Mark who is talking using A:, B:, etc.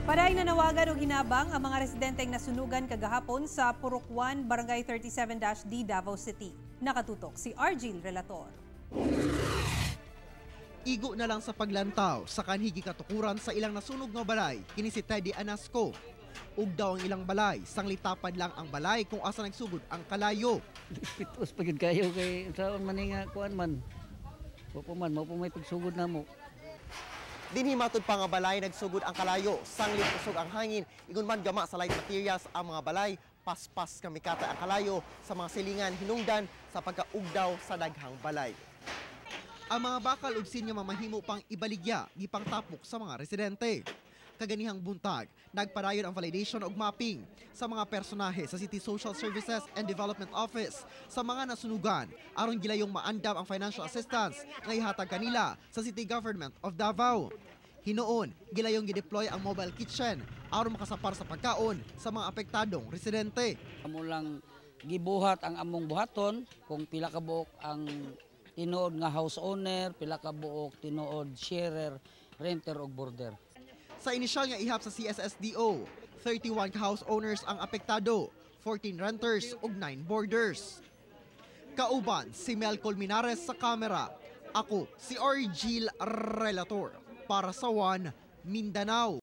A: Paday nanawagan og hinabang ang mga residenteng nasunugan kagahapon sa Purok 1, Barangay 37-D, Davao City. Nakatutok si Argil Relator.
B: Igo na lang sa paglantaw sa kanhigi katukuran sa ilang nasunog nga balay kini si Teddy Anasco. Ug daw ang ilang balay, sanglitapad lang ang balay kung asa nagsugod ang kalayo.
C: Pitos pa gyud kayo kay saon man ni nga kuan man. Wa pa man, mao pa may pagsugod namo.
B: Dinhi, matud pa nga balay nagsugod ang kalayo, sanglit usog ang hangin, ingon man gama sa light materials ang mga balay, paspas nga mikatay ang kalayo sa mga silingan hinungdan sa pagkaugdaw sa daghang balay. Ang mga bakal ug sin nga mamahimo pang ibaligya gipangtapok sa mga residente. Kaganihang buntag, nagpadayon ang validation ug mapping sa mga personahe sa City Social Services and Development Office sa mga nasunugan aron gilayong maandam ang financial assistance nga ihatag kanila sa City Government of Davao. Hinuon, gilayong gideploy ang mobile kitchen aron makasapar sa pagkaon sa mga apektadong residente.
C: Amo lang gibuhat ang among buhaton kung pila ka buok ang tinuod nga house owner, pila ka buok tinuod sharer, renter ug boarder.
B: Sa inisyal nga ihap sa CSSDO, 31 ka house owners ang apektado, 14 renters ug 9 boarders. Kauban si Mel Colmenares sa kamera. Ako si Argil Relator para sa One Mindanao.